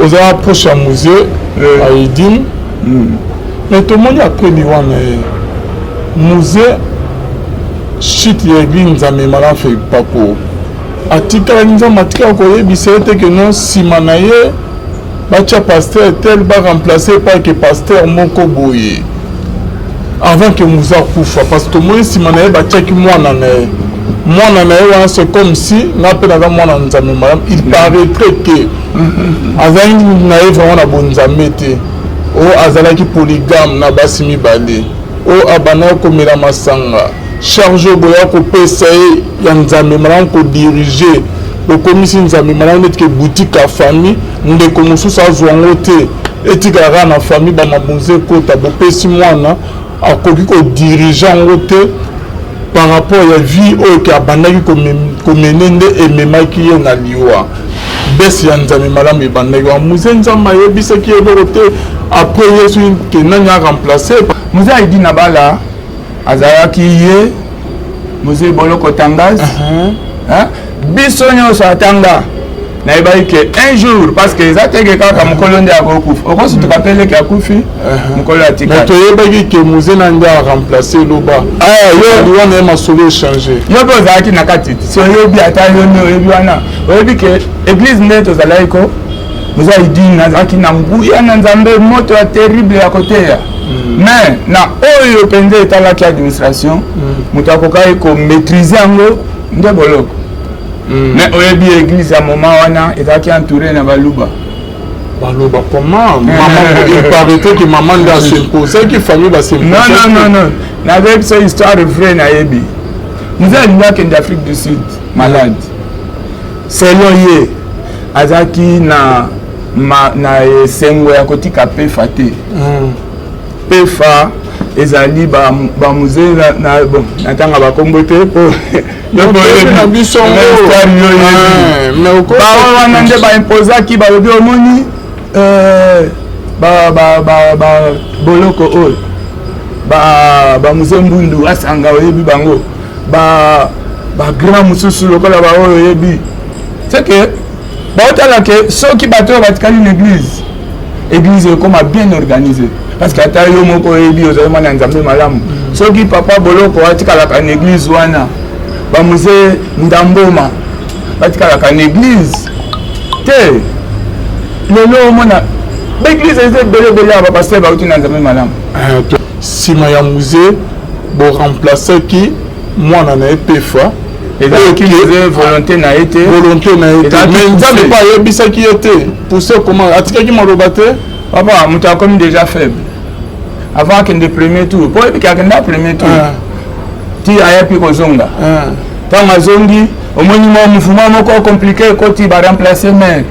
Oza proche ya Mzee Aidini. Mais tomoni après liwa na ye, Mzee, chute ya église Nzambe Malamu FEPACO, atikalaki, Nzambe atikala koyebisa ye te ke non, nsima na ye batia pasteur tel, baremplace epai ke pasteur moko boye avant ke Mzee akufa, parce que tomoni nsima na ye batiaki mwana na ye. Mwana na ye wana, c'est comme si nga mpe naza mwana Nzambe Malamu. Il paraîtrait que azalaki na ye vraiment na bonzambe te, oyo azalaki polygame na basi mibale, oyo abandaki komela masanga. Charge oyo boya kopesa ye ya Nzambe Malamu kodirige, bokomisi Nzambe Malamu neti ke boutique ya famille. Ndeko mosusu azwa yango te, etikala kaka na famille. Bamabonza ekota, bopesi mwana, akoki kodirige yango te par rapport ya vie oyo ke abandaki komene, nde ememaki ye na liwa. Bese ya Nzambe Malamu ebandaki wa Mzee, Nzambe ayebisaki ye eloko te après ye soki ke nani aremplace. Mzee Aidi na bala azalaki ye Mzee Boloko Tangaz. Hein? Biso nyonso atanga nayebaki ke un jour, parce que eza teke kaka mokolo nde akokufa, okosutuka mpe leki akufi, mokolo mais atikali. Toyebaki ke Mzee na nde aremplace, eloba yo liwa na ye, masolo échange. Yo mpe ozalaki na kati, si oyebi, ata yo nde oyebi wana, oyebi ke église nde tozalaki ko Mzee Aidini azalaki na nguya na Nzambe, moto ya terrible ya koteya. Mais na oyo mpenza etalaki administration, moto akokaki komaîtrise yango nde Boloko. Mais oyebi, église ya moment wana ezalaki entouré na Baluba. Baloba comment mama, il paraîtrait que mama nde asimposaki, famille. Non, non, non, non, nayebi biso histoire vrai. Nayebi Mzee alingi akende Afrique du Sud malade. Selon ye, azalaki na esengo ya kotika pefa te. Pefa ezali baMzee na, bon, natanga bakombo te po na biso. Bawa wana nde baimposaki, balobi: omoni boloko oyo, baMzee Mbundu asanga, oyebi bango, bagrand mosusu lokola baoyo oyebi, c'est que baotala ke soki bato oyo batikali na église, église ekoma bien organisé. Parce que ata yo moko oyebi, ozali mwana ya Nzambe Malamu, soki papa Boloko atikalaka na église wana, baMzee Ndamboma batikalaka na église te. Lelo omona baéglise eza ebele ebele ya bapasteur bauti na Nzambe Malamu. Nsima ya Mzee, boremplaçaki mwana na ye pefa. Ezalaki Mzee volonté na ye te. Volonté na ye te, mais Nzambe mpe ayebisaki ye te pousse comment, atikaki maloba te. Papa, moto akomi déjà faible avant akende premier tour, po oyebiki akenda premier tour ti ayapi kozonga. Ntango azongi, omoni mwa mouvement moko compliqué ekoti, baremplace maire,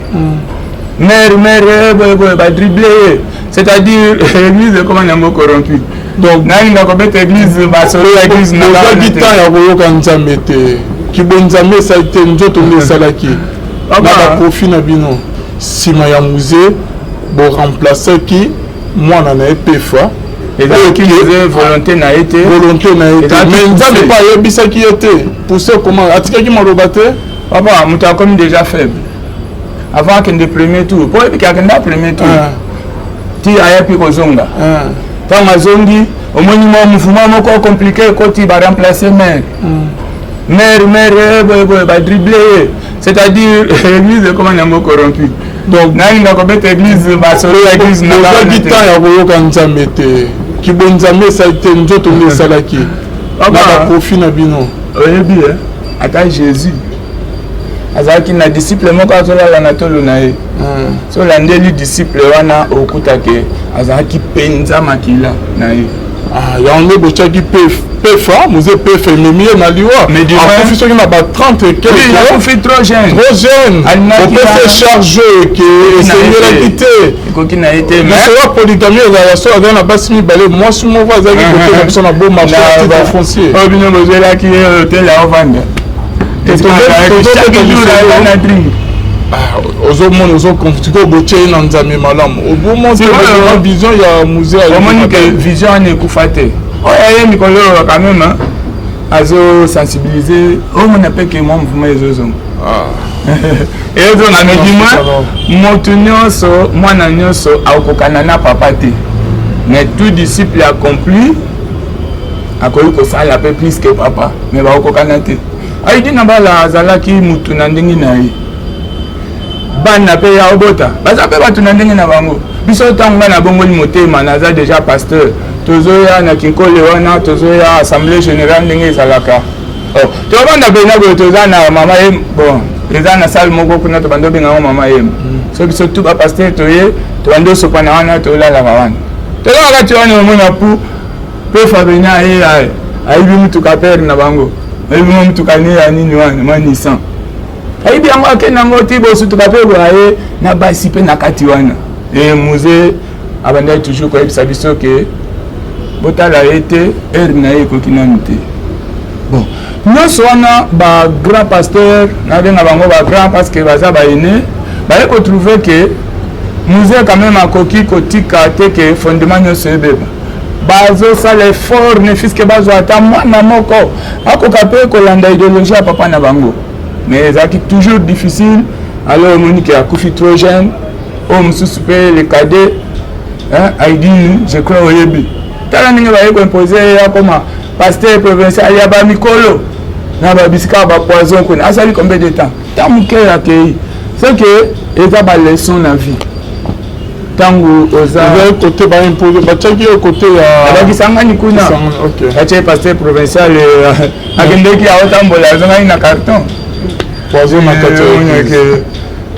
maire, maire boyeboye, badrible ye, c'est-à-dire église ekoma nango corrompu. Donc nalinga kobeta église, basolo ya église. Ozwaki temps ya koyoka Nzambe te, kibonzambe esali te, nzoto nde esalaki na baprofit na bino. Nsima ya Mzee, boremplaçaki mwana na ye pefa. Ezalaki Mzee volonté na ye te. Volonté na ye te, mais Nzambe mpe ayebisaki ye te pousse comment, atikaki maloba te. Papa, moto akomi déjà faible avant akende premier tour, po oyebiki akenda premier tour ti ayapi kozonga. Ntango azongi, omoni mwa mouvement moko compliqué ekoti, baremplace maire, maire, maire boyeboye, badrible ye, c'est-à-dire église ekoma nango corrompu. Donc nalinga kobeta église, basolo ya église. Ozwaki temps ya koyoka Nzambe te, kibonzambe esali te, nzoto nde esalaki na baprofit na bino. Oyebi, ata Jésus azalaki na disciple moko azolala na tolo na ye. So olandeli disciple wana, okutake azalaki mpenza makila na ye. Yango nde botiaki pefa. Mzee pefa ememi ye na liwa, akufi soki na ba 30. Akufi trop jeune. Trop jeune. Opesa charge ke esengelaki te. Ekoki na ye te. Masolo polygamie ezalaka so azali na basi mibale, mwasi moko azalaki koteka biso na boma, titre foncier. Oyo bino bozwelaki ye hotel ya ovanda. Na drink ozomona, ozoconfisquer, botie ye na Nzambe Malamu, obomona vision ya Mzee. Omoni ke vision wana ekufa te. Oyo aye mikolo oyo quand même azosensibilize, omona mpe ke mwa mouvement ezozonga. Ezonga, mais du moins moto nyonso, mwana nyonso akokokana na papa te, mais tout disciple accompli akoki kosala mpe plus que papa, mais bakokokana te. Aidi na bala azalaki mutu na ndenge na ye, bana mpe ya obota baza mpe bato na ndenge na bango. Biso ntango ngai nabongoli motema, naza déjà pasteur, tozoya na Kinkole wana, tozoya assemblée générale ndenge ezalaka. Oh, tobanda mpena boye, toza na mama ye, bon, eza na salle moko kuna, tobanda obenga yango mama yemba. So biso tu bapasteur toye, tobandi osopana wana, tolalaka wana, tozalaka ti wana. Omona pu mpe Fabena aye, ayibi mutuka pere na bango, ayibi mwa mutuka ne ya nini wana, mwa Nissan, ayibi yango, akende yango ti bosutuka mpe boye, aye na basi mpe na kati wana. E Mzee abandaki toujours koyebisa biso ke botala ye te, heure na ye ekoki nanu te. Bon, nyonso wana, bagrand pasteur, nabenga bango bagrand parce que baza baene, baye kotrouver ke Mzee quand même akoki kotika te ke fondement nyonso ebeba. Bazosala effort ne fût-ce que bazwa ata mwana moko akoka mpe kolanda idéologie ya papa na bango, mais ezalaki toujours difficile. Alors omoni ke akufi trop jeune. Oyo mosusu mpe, le cadet Aidini, je crois oyebi, tala ndenge baye koimposer ye akoma pasteur provincial ya bamikolo na babisika bapoison kuna. Asali combien de temps? Ntango moke akei. C'est que eza baleçon na vie ntango oza côté baimpose, batiaki yo côté ya Bakisangani kuna, batie pasteur provincial, akendeki, aotambola, azongaki na carton. Poison na kati.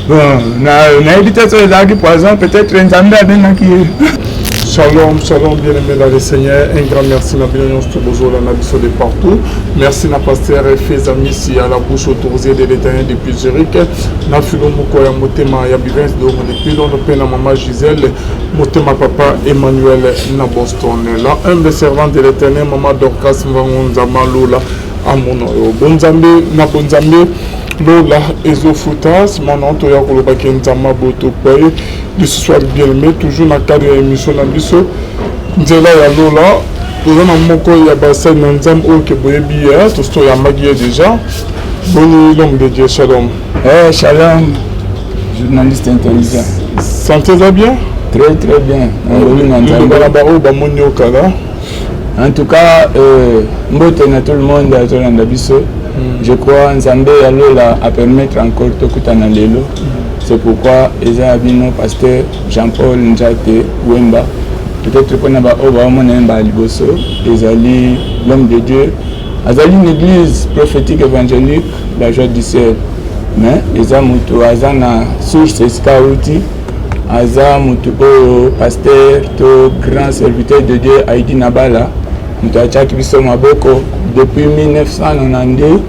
Bon, nayebi te so ezalaki poison, peut-être Nzambe abengaki ye. Shalom, shalom, bien-aimé dans le Seigneur. Un grand merci na bino nyonso bozolanda biso de partout. Merci na pasteur Feza Misi à la bouche autorisée de l'Éternel depuis Zurich. Na filo moko ya motema ya Bivens de depuis Londres pe na maman Gisèle motema papa Emmanuel na Boston. La humble servante de l'Éternel, maman Dorcas Mvango, Nzama Lola amono yo. Bonzambe na bonzambe, lola ezofuta. Nsima na toya kolobaki Nzambe boto po lisusu ya bien-aimé, toujours na cadre ya émission na biso Nzela ya Lola, toza na moko ya basali na Nzambe oyo ke boyebi ye, tosi toyambaki ye déjà. Boni, l'homme de Dieu, shalom. Hey, shalom, journaliste intelligent. Santé eza bien? Très très bien. Liloba na baoyo bamoni yo kala. En tout cas, mbote na tout le monde azolanda biso. Je crois Nzambe ya lola apermettre encore tokutana lelo. C'est pourquoi eza ya bino pasteur Jean-Paul Njate Wemba. Peut-être mpona baoyo baomona ye mbala liboso, ezali l'homme de Dieu, azali une église prophétique évangélique La Joie du Ciel, mais eza moto aza na source esika auti, aza motu oyo pasteur to grand serviteur de Dieu Aidi Nabala, moto atiaki biso maboko depuis 1992.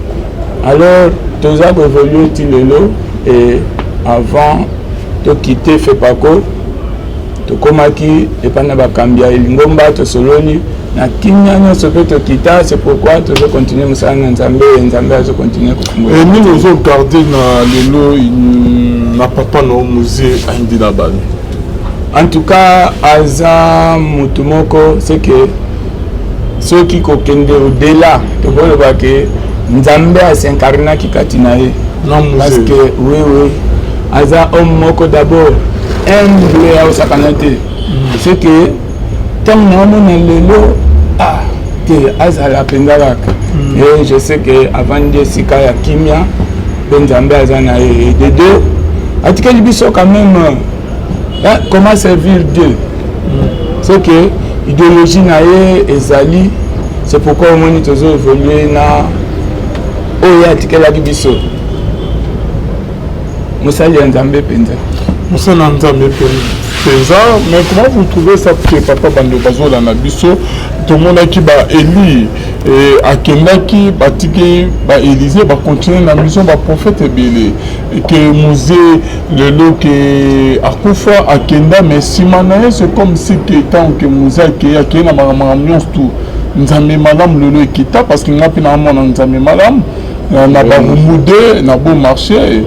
Alors toza koévoluer ti lelo. Et avant tokite FEPACO, tokomaki epai na bakambi ya lingomba, tosololi na kimia nyonso mpe tokita. C'est pourquoi tozocontinuer mosala na Nzambe, Nzambe azocontinuer kofungola. Nini ozogarder na lelo na papa na Mzee Aindi na bani? En tout cas, aza motu moko, c'est que soki kokende au-delà, tokoloba ke Nzambe as'incarnaki kati na ye. Parce que oui, aza homme moko d'abord humble, aosakana te. C'est que ntango naomona lelo, ah te, azala mpenza kaka. Et je sais que avandi esika ya kimia mpe Nzambe aza na ye. De deux, atikeli biso quand même hein, comment servir Dieu. C'est que idéologie na ye ezali, c'est pourquoi omoni tozo évoluer na oyo atikelaki biso. Mosali ya Nzambe mpenza. Mosali ya Nzambe mpenza. Mais comment vous trouvez ça que papa, bando bazolanda biso, tomonaki baeli akendaki, batiki baélysée, bacontinuer na mission, baprophète ebele ke Mzee lelo ke akufa, akenda, mais nsima na ye c'est comme si ke ntango ke Mzee akei, akei na makambo nyonso tu. Nzambe malamu lelo ekita, parce que nga mpe na mwana Nzambe malamu na barumbu de na beau marché,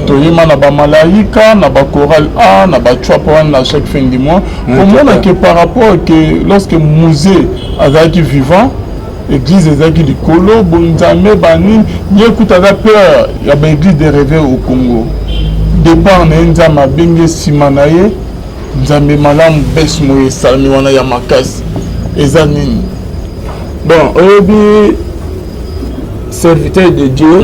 toyema na bamalaika na bachoral a na bachwapa wana na chaque fin du mois. Komona ke par rapport ke lorsque Mzee azalaki vivant. Église ezalaki likolo, bonzambe banini, ye kuta aza peur ya baéglise de réveil au Congo. Départ na ye, Nzambe abenge nsima na ye, Nzambe malamu, bese moyo esalami wana ya makasi eza nini? Bon, oyebi, serviteur de Dieu,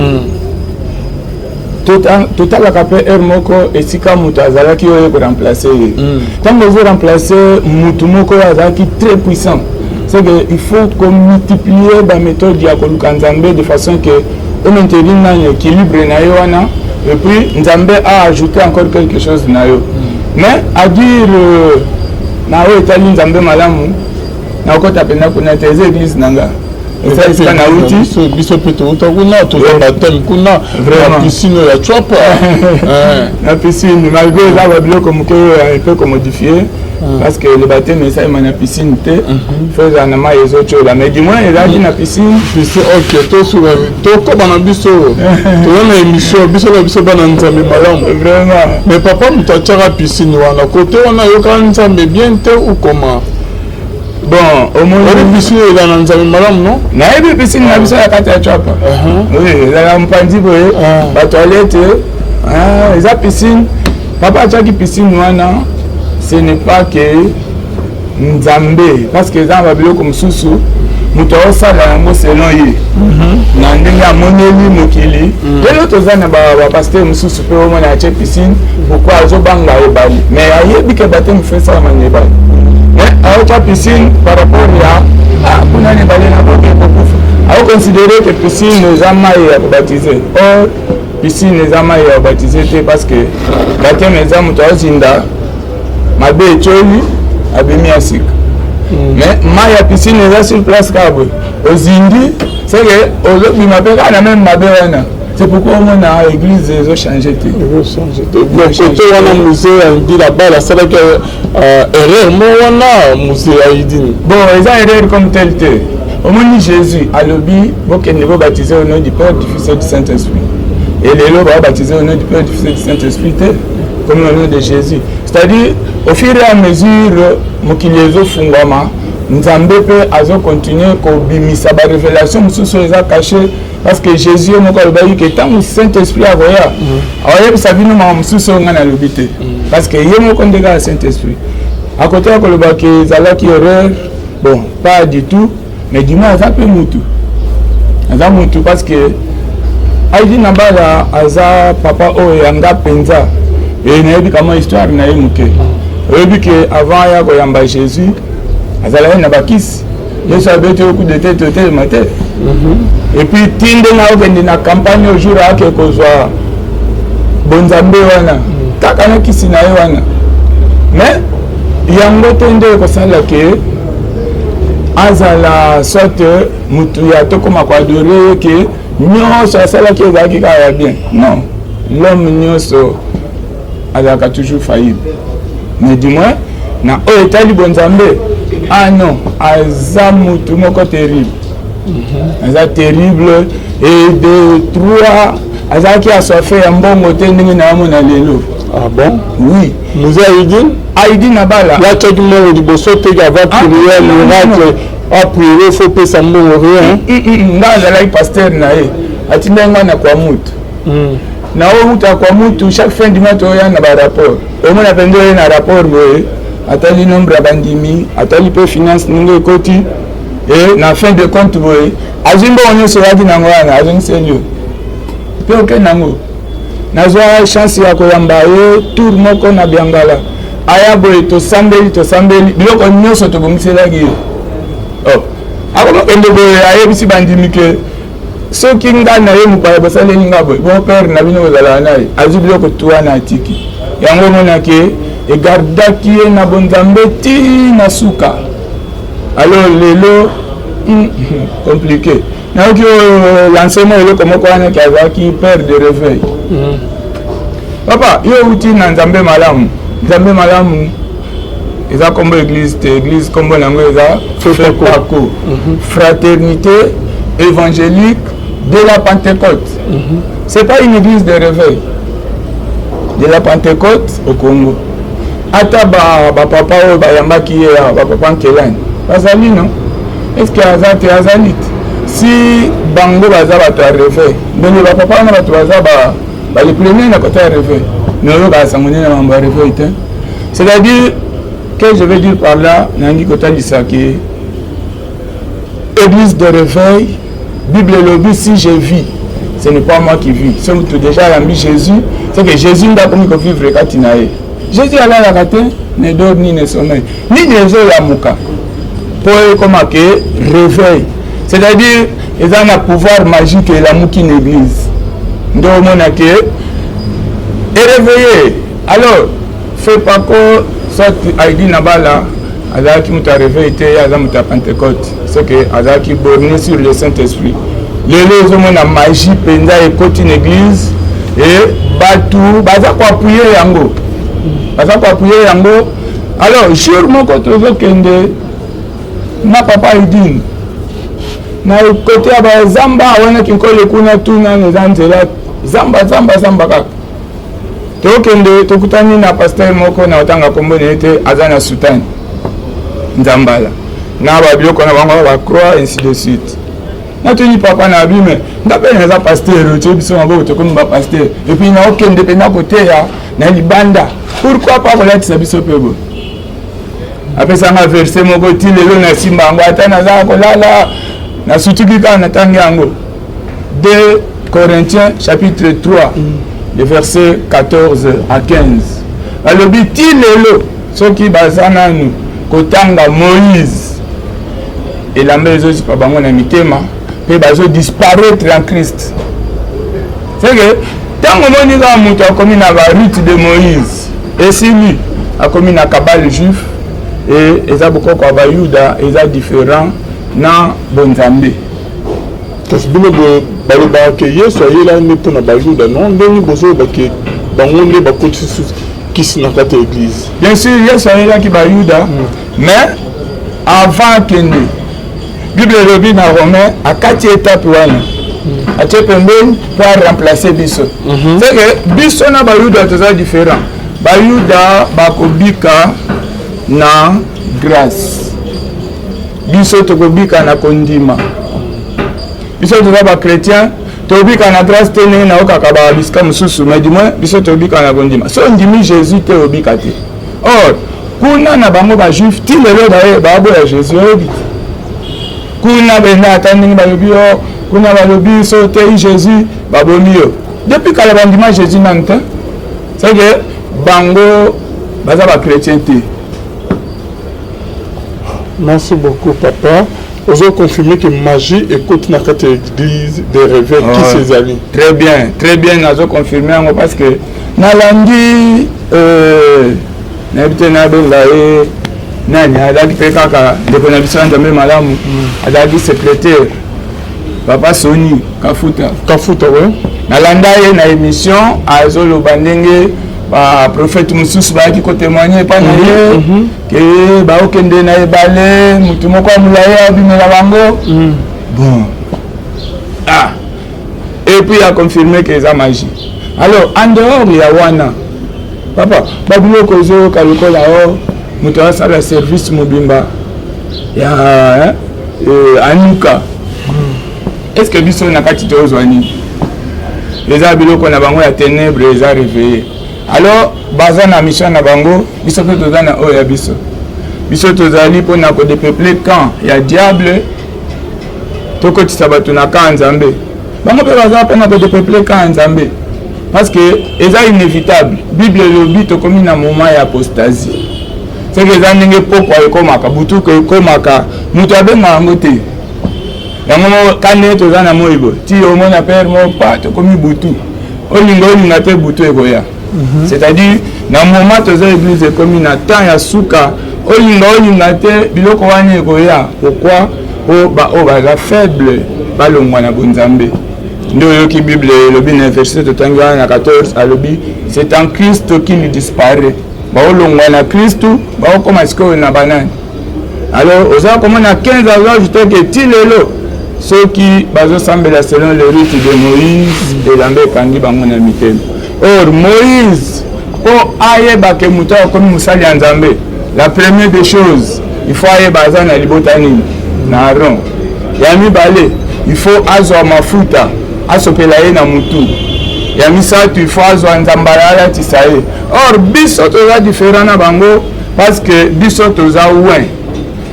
totalaka mpe heure moko esika moto azalaki oyo koremplace ye. Ntango ozoremplace motu moko oyo azalaki très puissant, c'est que il faut komultiplier baméthode ya koluka Nzambe de façon que omaintenir nani équilibre na ye wana, et puis Nzambe a ajouté encore quelque chose na yo. Mais à dire na oyo etali Nzambe malamu, nakota mpenza kuna te. Eza église na nga, eza esika nauti. Biso mpe touta kuna, toza baptême kuna na piscine ya Tshuapa. Na piscine, malgré eza babiloko moke oyo mpe komodifie, parce que le baptême esalema na piscine te, faut ezala na mai ezotiola, mais du moins ezalaki na piscine. Piscine, ok. Tosuka, tokoba na biso, toza na émission, biso na biso bana Nzambe malamu. Vraiment. Mais papa, moto atiaka piscine wana kote wana, ayokaka Nzambe bien te ou comment? Bon, omoni. Oyebi piscine eza na Nzambe malamu, non? Nayebi piscine na biso ya kati ya Tshuapa. Oui, ezalaka mopanzi boye, batoilette eza piscine. Papa atiaki piscine wana, ce n'est pas que Nzambe, parce que eza na babiloko mosusu moto aosala yango selon ye na ndenge amoneli mokili. Lelo toza na bapasteur mosusu mpe omona atie piscine. Pourquoi? Azobanga ebale, mais ayebi ke baptême faut esalama na ebale, mais aotya piscine par rapport ya kuna na ebale na boke kokufa. Aoconsidere ke piscine eza mai ya kobaptize. Or piscine eza mai ya kobaptize te, parce que baptême eza moto aozinda, mabe etioli, abimi ya sika. Mais mai ya piscine eza sur place kaka boye, ozindi seke ozobima mpe kaka na même mabe wana. C'est pourquoi omona église ezochange te. Kote wana, Mzee Aidini Abala asalaki erreur mo wana, Mzee Aidini? Bon, eza erreur comme tel te. Omoni, Jésus alobi: bokende bobaptize au nom du Père, du Fils et du Saint-Esprit. Et lelo baobaptize au nom du Père, du Fils et du Saint-Esprit te, comme au nom de Jésus. C'est-à-dire, au fur et à mesure mokili ezofungwama, Nzambe mpe azokontinue kobimisa barévélation mosusu oyo eza caché, parce que Jésus ye moko alobaki ke ntango Saint-Esprit akoya, akoyebisa bino makambo mosusu oyo ngai nalobi te, parce que ye moko nde kaka Saint-Esprit. Akote ya koloba ke ezalaki erreur, bon, pas du tout, mais du moins aza mpe mutu, aza mutu, parce que Aidini Abala aza papa oyo yanga mpenza e nayebi kama histoire na ye moke. Oyebi ke avant aya koyamba Jésus, azalaki na bakisi. Yesu abeti yo coup de tête, otelema te. Et puis ti ndenge akokende na campagne, au jour ake kozwa bonzambe wana, kaka na kisi na ye wana. Mais yango te nde ekosala ke azala soit mutu ya tokóma koadore ye ke nyonso asalaki ezalaki kaka ya bien. Non, l'homme nyonso azalaka toujours faillible, mais du moins na oyo etali bonzambe, ah non, aza mutu moko terrible, aza terrible. Et de trois, azalaki assoiffé ya mbongo te ndenge na yamona lelo. Ah bon? Oui. Mzee Aidini? Aidini Abala. Yatiaki mbongo liboso te avant prière, miracle apriere, faut pesa mbongo, rien? Nga azalaki pasteur na ye, atindaki nga na kwa mutu na outa kwa mutu. Chaque fin du mois toya na barapport. Omona mpenza oye na rapport boye, atali nombre ya bandimi, atali mpe finance ndenge ekoti, e na fin de compte boye azwi mbongo nyonso oyaki nango wana, azongiseli yo mpe okende nango. Nazwa chance ya koyamba ye tour moko na Biangala. Aya boye, tosambeli, tosambeli, biloko nyonso tobongiselaki ye. Oh. Akomokende boye, ayebisi bandimi ke soki nga na ye mopaya basaleli nga boye, bon père na bino kozalaka na ye. Azwi biloko tu wana, atiki yango. Omonake egardaki ye na bonzambe ti na suka. Alors lelo compliqué. Nayoki oyo lancement eloko moko wana ki azalaki père de réveil. Papa, yo outi na Nzambe malamu. Nzambe malamu eza nkombo église te. Église nkombo na yango eza FEPACO, Fraternité évangélique de la Pentecôte. C'est pas une église de réveil de la Pentecôte au Congo. Ata bapapa oyo bayambaki ye awa, bapapa Nkelani bazali, non? Est ce que aza te? Azali te. Si bango baza bato ya réveil, ndenge bapapa wana bato baza bale premier na kota ya réveil, mais oyokaka sango nde na mambo ya réveil te. C'est-à-dire que je veux dire par là, nalingi kotalisa ke église de réveil, Bible elobi: si je vis, ce n'est pas moi qui vis. Soki mutu déjà ayambi Jésus, c'est que Jésus nde akomi kovivre kati na ye. Jésus alalaka te, ne dort ni ne sommeille. Nini ezolamuka mpo ekoma ke réveil? C'est-à-dire eza na pouvoir magique elamuki na église, nde omona ke eréveillé. Alors FEPACO, soit Aidi na bala, azalaki moto ya réveil te, ye aza moto ya Pentecôte, c'est que azalaki borné sur le Saint Esprit. Lelo ozomona magie mpenza ekoti na église e bato baza koappuyer yango, baza koappuyer yango. Alors jour moko tozokende na papa Aidine na kote ya bazamba wana, Kinkole kuna, tuna eza nzela zamba zamba zamba kaka. Tokende, tokutani na pasteur moko na otanga nkombo na ye te, aza na soutane nzambala na babiloko na bango, bacroix, ainsi de suite. Natuni papa na abi: me nga mpe naza pasteur, otie biso maboko, tokomi bapasteur, et puis naokende mpe nakoteya na libanda, pourquoi pas kolatisa biso mpe boye? Apesanga verset moko, ti lelo nasimba yango. Ata naza kolala, nasutuki kaka, natangi yango: 2 Corinthiens chapitre 3, le verset 14 à 15. Alobi ti lelo soki baza nanu kotanga Moïse, elamba ezozipa bango na mitema mpe bazodisparaître en Christ. C'est que ntango omoni kaka moto akomi na barite de Moïse, esili, akomi na kabbale juif e eza bokoko ya Bayuda, eza différent na bonzambe. Kasi bino balobaka ke Yesu ayelaki nde mpona Bayuda, non? Ndenge bozoloba ke bango nde bakotisi susu kisi na kati ya église. Bien sûr, Yesu ayelaki Bayuda, mais avant akende, Bible elobi na Romain, akati étape wana, atie pembeni mpo aremplace biso. C'est que biso na Bayuda toza différent. Bayuda bakobika na grâce, biso tokobika na kondima. Biso toza bachrétien, tobika na grâce te ndenge naokaka babisika mosusu, mais du moins biso tobika na kondima. So ondimi Jésus te, obika te. Or kuna na bango bajuif, ti lelo baboya Jésus, oyebi te. Kuna benda ata ndenge balobi yo, kuna balobi so otei Jésus, babomi yo. Depuis kala bandima Jésus nanu te, c'est que bango baza bachrétien te. Merci beaucoup, papa. Ozoconfirme ke magie ekoti na kati ya église de réveil, kisi ezali? Très bien, très bien. Nazoconfirme yango parce que nalandi, nayebi te nabenga ye nani, azalaki mpe kaka ndeko na biso ya Nzambe malamu, azalaki secrétaire, papa Soni Kafuta. Kafuta, we. Nalanda ye na émission, azoloba ndenge baprophète mosusu bayaki kotémoigne epai na ye ke baokende na ebale, motu moko ya molai abimela bango. Bon, ah, et puis aconfirme ke eza magie. Alors en dehors ya wana, papa, babiloko ezoyoka lokola o moto asala service mobimba ya anuka, est ce que biso na kati tozwa nini? Eza biloko na bango ya ténèbre, eza réveillé. Alors baza na mission na bango, biso mpe toza na oyo ya biso. Biso tozali mpona kodépeupler camp ya diable, tokotisa bato na camp ya Nzambe. Bango mpe baza mpona kodépeupler camp ya Nzambe, parce que eza inévitable. Bible elobi tokomi na moment ya apostasie. Soki eza ndenge pokwa ekomaka, butuku ekomaka, moto abengaka yango te. Yango ka ndenge toza na moi boye, ti omona pere mo pa tokomi butu, olinga olinga te, butu ekoya. C'est-à-dire na moment toza, église ekomi na temps ya suka, olinga olinga te, biloko wana ekoya. Pourquoi? Po baoyo baza faible balongwa na bonzambe. Nde oyoki Bible elobi na verset totangi wana na 14, alobi: c'est en Christ qu'il disparaît. Baolongwa na Kristu, baokóma sikoyo na banani. Alors oza komona 15 azo ke ti lelo soki bazosambela selon le rite de Moïse, elamba ekangi bango na mitema. Or Moïse, mpo ayeba ke moto akomi mosali ya Nzambe, la première des choses, il faut ayeba aza na libota nini. na Aaron. Ya mibale, il faut azwa mafuta asopela ye na mutu. Ya misato, il faut azwa nzambala alatisa ye. Or biso toza différent na bango parce que biso toza oint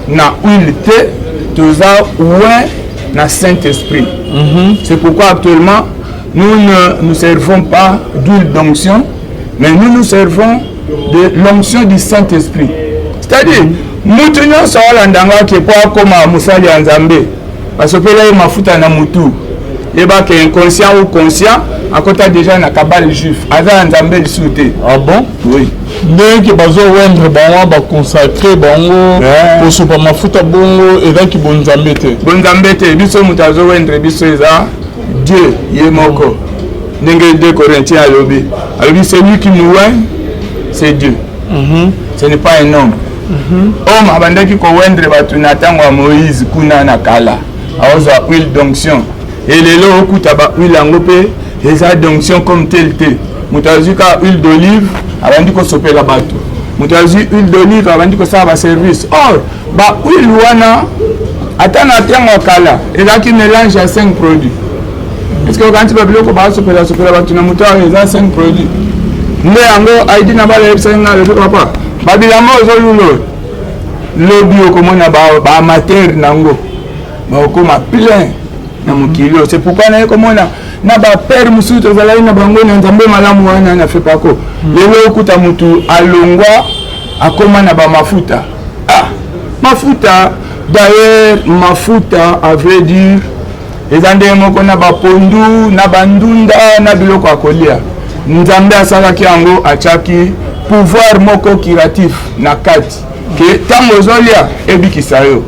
na huile te, toza oint na Saint-Esprit. C'est pourquoi actuellement nous ne nous servons pas d'huile d'onction, mais nous nous servons de l'onction du Saint-Esprit. C'est-à-dire, mutu nyonso alandanga ake mpo akóma mosali ya Nzambe, basopela ye mafuta na mutu, yebake inconscient ou conscient akota déjà na cabale juif, aza ya Nzambe lisusu te. Ah bon? Oui. Ndenge bazojoindre bango, baconsacrer bango, kosopa mafuta bongo ezalaki bonzambe te? Bonzambe te. Biso, moto azojoindre biso eza Dieu ye moko. Ndenge 2 Corinthiens alobi, alobi: celui qui nous oint, c'est Dieu, ce n'est pas un homme. Homme abandaki kojoindre bato na ntango ya Moïse kuna na kala, aozwa huile d'onction. Elelo okuta bahuile yango mpe eza d'onction comme tel te. Moto azwi kaka huile d'olive, abandi kosopela bato. Moto azwi huile d'olive, abandi kosala baservice. Or bahuile wana, ata na ntango ya kala, ezalaki mélange ya 5 produits. Est ce que okanisi babiloko basopela sopela bato na moto awa eza 5 produits? Nde yango aidi na bala yebisaki nga, alobi: papa, babilamba ozolula oyo, lobi okomona baamateur nango bakokoma plein na mokili oyo. C'est pourquoi naye komona na bapère mosusu tozalaki na bango na Nzambe malamu wana na FEPACO, lelo okuta motu alongwa, akóma na bamafuta. Ah, mafuta d'ailleurs, mafuta à vrai dire eza ndenge moko na bapondu, na bandunda, na biloko ya kolia. Nzambe asalaki yango, atiaki pouvoir moko curatif na kati ke ntango ozolia ebikisa yo.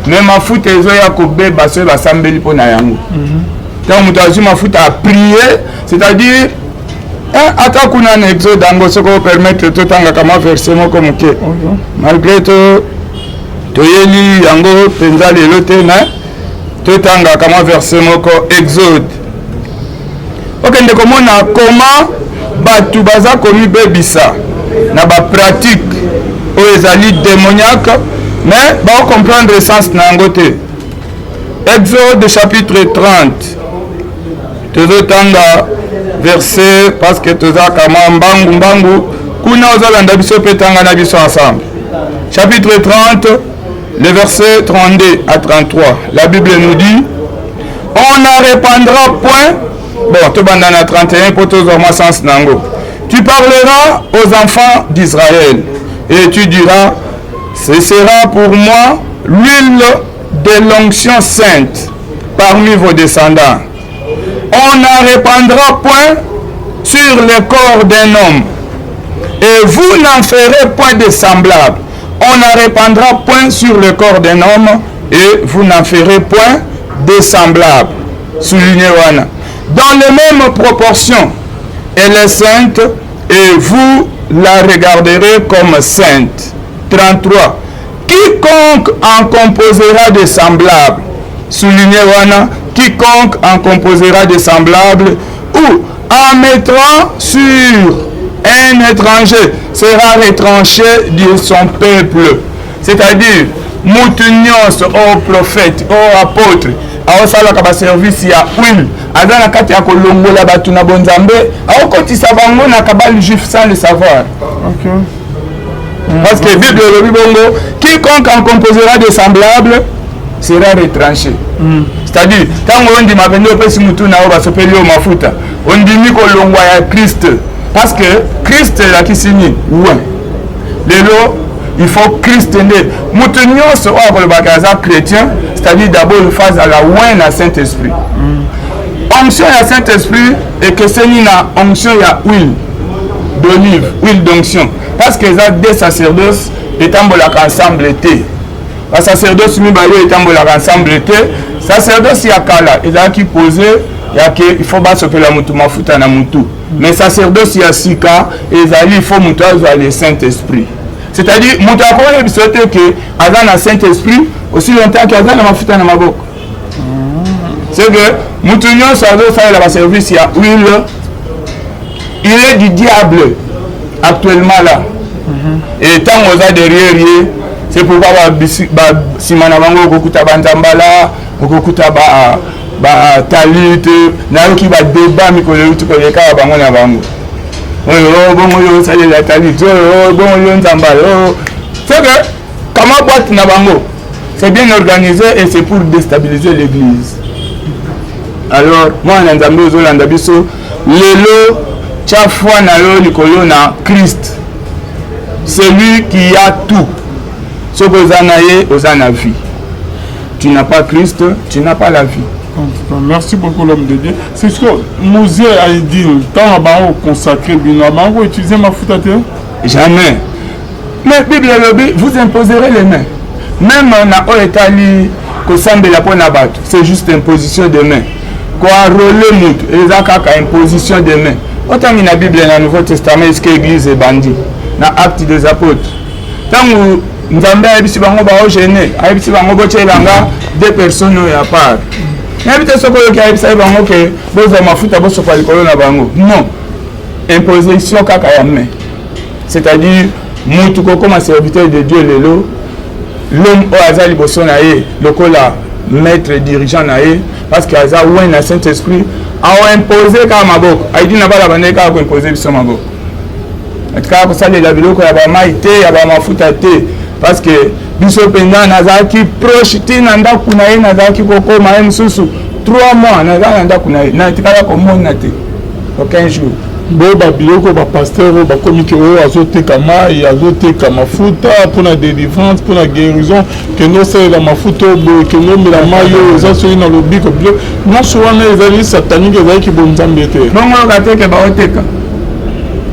Me mafuta ezoya kobeba soki basambeli mpo na yango. Ntango moto azwi mafuta, aprier, c'est-à-dire ata kuna na Exode yango, soki opermettre, totangaka mwa verset moko moke, malgré to toyeli yango mpenza lelo te, mais totangaka mwa verset moko. Exode, okende komona koma bato baza komibebisa na bapratique oyo ezali démoniaque, mais bakocomprendre essence na yango te. Exode chapitre 30, tozotanga verset parce que tozaka mwa mbangu mbangu. Kuna ozolanda biso mpe, tanga na biso ensemble. Chapitre 30, le verset 32 à 33, la Bible nous dit: on n'en répandra point. Bon, tobanda na 31 mpo tozwa mwa sens na yango. Tu parleras aux enfants d'Israël et tu diras: ce sera pour moi l'huile de l'onction sainte parmi vos descendants. On n'en répandra point sur le corps d'un homme et vous n'en ferez point de semblable. On n'en répandra point sur le corps d'un homme et vous n'en ferez point de semblable. Soulignez wana: dans les mêmes proportions, elle est sainte et vous la regarderez comme sainte. 33. Quiconque en composera de semblables, soulignez wana, quiconque en composera de semblables ou en mettra sur un étranger sera retranché de son peuple. C'est-à-dire, mutu nyonso oyo prophète, oyo apôtre aosalaka baservice ya huile, aza na kati ya kolongola bato na bonzambe, aokotisa bango na cabale juif sans le savoir. Parce que Bible elobi bongo: quiconque en composera de semblable sera retranché. C'est-à-dire, ntango ondima mpenza, opesi mutu na yo, basopeli yo mafuta, ondimi kolongwa ya Christ, parce que Christ elakisi nini? Oint. Lelo il faut Christ nde moto nyonso oyo akolobaka aza chrétien, c'est-à-dire d'abord il faut azala oint na Saint Esprit. Onction ya Saint Esprit ekeseni na onction ya huile d'olive, huile d'onction, parce que eza deux sacerdoces etambolaka ensemble te. Basacerdoce mibale oyo etambolaka ensemble te. Sacerdoce ya kala ezalaki pose ya ke il faut basopela motu mafuta na mutu, mais sacerdoce ya sika ezali il faut motu azwa le Saint Esprit. C'est-à-dire, moto akoyebisa te ke aza na Saint Esprit aussi longtemps ke aza na mafuta na maboko. C'est que motu nyonso azosalela baservice ya huile, il est du diable actuellement là. Et ntango oza derrière ye, C'est pourquoi basima na bango okokuta banzambala, okokuta batalit. Nayoki badeba mikolo euti koleka ya bango na bango oyo, bongo yo osalela talit oyo, bongo yo nzambala oyo. C'est que kama boîte na bango, c'est bien organisé et c'est pour déstabiliser l'église. Alors mwana Nzambe ozolanda biso lelo, tia foi na yo likolo na Christ, celui qui a tout. Soki oza na ye, oza na vie. Tu n'as pas Christ, tu n'as pas la vie. Merci beaucoup, l'homme de Dieu. C'est ce que Mzee Aidine, tant bango consacré bino, bango utiliser mafuta te? Jamais. Mais Bible elobi: vous imposerez les mains. Même na oyo etali kosambela mpo na bato, c'est juste imposition de main. Koenrôler moto eza kaka imposition de main. Otangi na Bible, na Nouveau Testament, eske église ebandi na Acte des Apôtres, ntango Nzambe ayebisi bango baogene, ayebisi bango: botyelanga deux personnes oyo ya part. Nayebi te soki oyoki ayebisaki bango ke bozwa mafuta, bosopa likolo na bango. Non, imposition kaka ya main. C'est-à-dire mutu kokoma serviteur de Dieu lelo, l'homme oyo aza liboso na ye lokola maître dirigeant na ye, parce que aza oint na Saint Esprit, aoimpose kaka maboko. Aidi na bala bandeki kaka koimpose biso maboko. Kaka kosalela biloko ya bamai te, ya bamafuta te, parce que biso mpenza nazalaki proche ntina ndako na ye. Nazalaki kokóma ye mosusu 3 mois, naza na ndako na ye, natikala komona te aucun jour. Boyo babiloko, bapasteur oyo bakomi ke oyo azoteka mai, azoteka mafuta mpona délivrance, mpona guérison, kende osalela mafuta oyo boye, kende omela mai oyo eza soki na lobiko, biloko nyonso wana ezali satanique, ezalaki bonzambe te. Bongo oyoka te ke baoteka,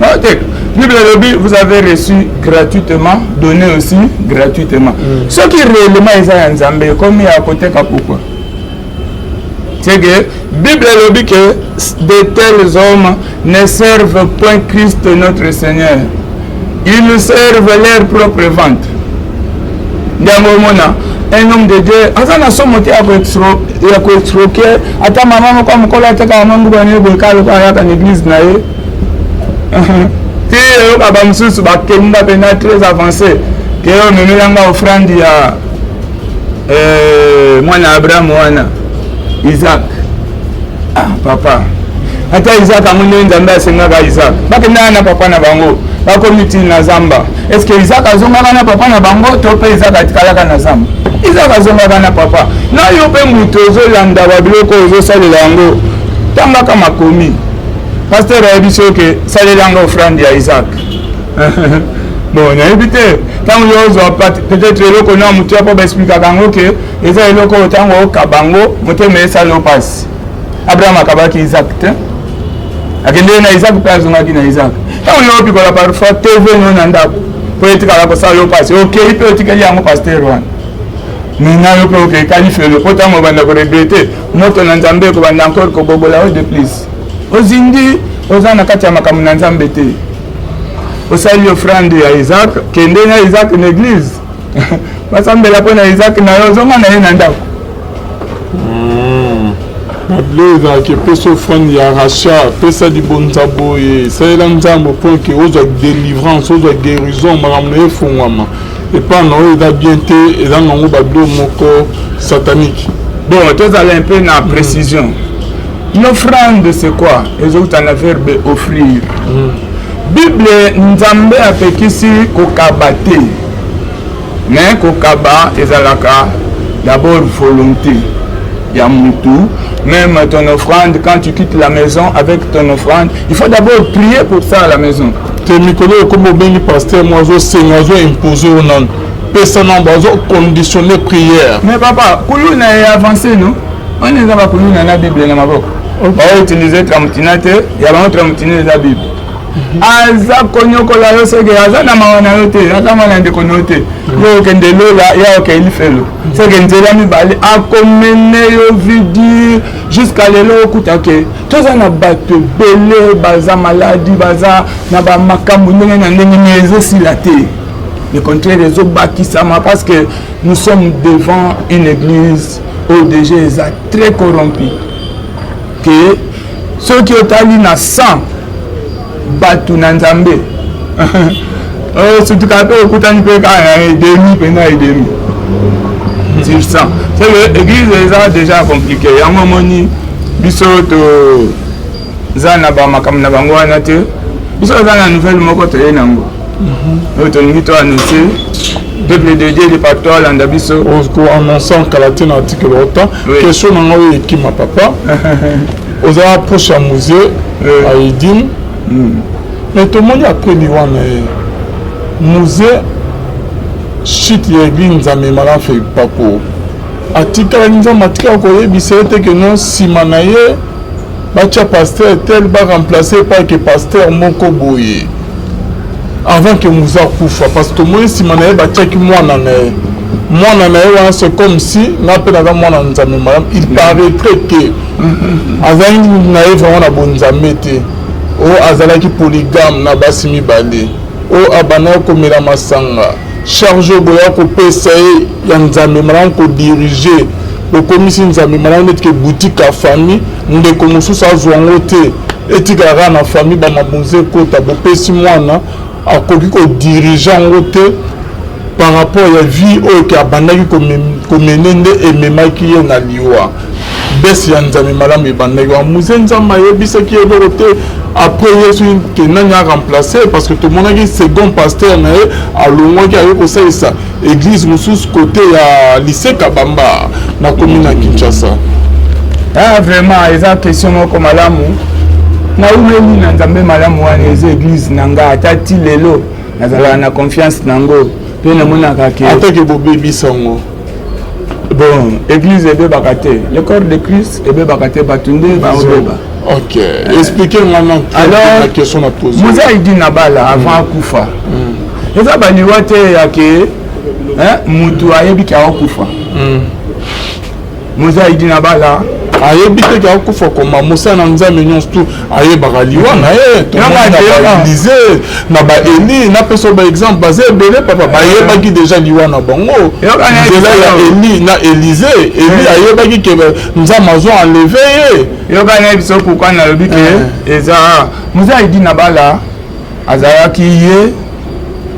baoteka. Bible elobi: vous avez reçu gratuitement, donné aussi gratuitement. Soki réellement eza ya Nzambe, ekomi ya koteka, pourquoi? C'est que Bible elobi que de tels hommes ne servent point Christ notre Seigneur, ils servent leur propre ventre. Nde yango omona un homme de Dieu aza na somo te ya koescroquer ata mama moko ya mokolo atekaka mwa nguba na ye boye, kaka lokola ayaka na église na ye ti eyoka. Bamosusu bakenda mpena très avancé ke omemelanga offrande ya mwana Abraham wana Isaac. Ah papa, ata Isaac yango nde Nzambe asengaka Isaac, bakendaka na papa na bango, bakomi ti na zamba. Est ce que Isaac azongaka na papa na bango to mpe Isaac atikalaka na zamba? Isaac azongaka na papa na yo. Mpe moto ozolanda babiloko ozosalela yango, tangaka makomi. Pasteur ayebi soki salelanga offrande ya Isaac. Bon, nayebi te ntango yo ozwa peut-être eloko na motu ya mpo baexplikaka yango ke eza eloko oyo ntango okaba yango, motema esala yo mpasi. Abraham akabaki Isaac te, akendeki na Isaac mpe azongaki na Isaac. Ntango yo opikola parfois TV no na ndako mpo etikala kosala yo mpasi, okei mpe otikeli yango pasteur wana. Mina yo mpe okei kalifelo mpo ntango obanda koregretter, moto na Nzambe ekobanda encore kobobola oyo. De plus, ozindi, oza na kati ya makambo na Nzambe te. Osali offrande ya Isaac, kende na Isaac na église, basambela mpo na Isaac na yo, ozonga na ye na ndako. Babilo ezalaki epesa offrande ya rachat, pesa libonza boye, esalela Nzambe mpo ke ozwa délivrance, ozwa guérison, makambo na ye efungwama epai na oyo eza bien te. Eza nango babilo moko satanique. Bon, tozala un peu na précision. L'offrande, c'est quoi? Ezouta na verbe offrir. Bible, Nzambe apekisi kokaba te, mais kokaba ezalaka d'abord volonté ya mutu. Même ton offrande, quand tu quittes la maison avec ton offrande, il faut d'abord prier pour ça à la maison. Te, mikolo oyo ekomi obengi pasteur mo, azosenga, azoimpose oyo nano, pesa nano, azoconditionne prière. Mais papa, kuluna e avancé no wana eza bakuluna na Bible na maboko, baoutilize tramutina te ya bango. Tramutina eza Bible. Aza konyokola yo seke aza na mawa na yo te, aza mwana ndeko na yo te. Yo okende lola, ya okei lifelo, seke nzela mibale akomene yo vidure. Jusqu'à lelo okuta ke toza na bato ebele baza maladi, baza na bamakambo ndenge na ndenge, mais ezosila te, le contraire, ezobakisama, parce que nous sommes devant une église oyo déjà eza très corrompu, ke soki otali na 100 bato na Nzambe, Osutuka mpe okutani mpe kaka na edemi mpenza, edemi sur 100. C'est que église eza déjà compliqué. Yango omoni biso toza na bamakambo na bango wana te. Biso toza na nouvelle moko, toye nango oyo tolingi to annonce peuple de Dieu de partout alanda biso. Koannonce kala te na article ota. Question na ngai oyo ekima, papa, ozala proche ya Mzee Aidini, mais tomoni après liwa na ye, Mzee, chute ya église Nzambe Malamu Pako, atikalaki, Nzambe atikala koyebisa ye te ke non, nsima na ye batia pasteur tel, baremplace par ke pasteur moko boye avant ke Mzee akufa? Parce que tomoni nsima na ye batiaki mwana na ye. Mwana na ye wana, c'est comme si nga mpe naza mwana Nzambe Malamu, il paraîtrait ke azalaki na ye vraiment na bonzambe te, oyo azalaki polygame na basi mibale, oyo abandaki komela masanga. Charge oyo boya kopesa ye ya Nzambe Malamu kodirige, bokomisi Nzambe Malamu neti ke boutique ya famille, ndeko mosusu azwa yango te, etikala kaka na famille. Bamabonza ekota, bopesi mwana, akoki kodirige yango te par rapport ya vie oyo ke abandaki komene, nde ememaki ye na liwa. Bese ya Nzambe Malamu ebandaki wa Mzee, Nzambe ayebisaki ye eloko te après ye soki ke nani aremplace? Parce que tomonaki second pasteur na ye alongwaki, aye kosalisa église mosusu côté ya lycée Kabamba na commune ya Kinshasa. Ah, vraiment eza question moko malamu. Naumeli na Nzambe Malamu wana, eza église na nga. Ata ti lelo nazalaka na confiance nango mpe namonaka ke atake bobebisa yango. Bon, église ebebaka te, le corps de Christ ebebaka te, bato nde baobeba. Ok, expliquez nga na Alors, la question na pose. Mzee Aidini Abala, avant akufa, eza baliwa te ya ke mutu ayebi ke akokufa. Mzee Aidini Abala ayebi te ke akufa. Koma mosala na Nzambe nyonso tu ayebaka liwa na ye. Tomoni na baÉlisée, na baEli, napesa baexemple, baza ebele, papa, bayebaki déjà liwa na bango. Nzela ya Eli na Élisée, Eli ayebaki ke Nzambe azwa enlevé ye. Yoka na biso, pourquoi nalobi ke eza Mzee Aidini Abala azalaki ye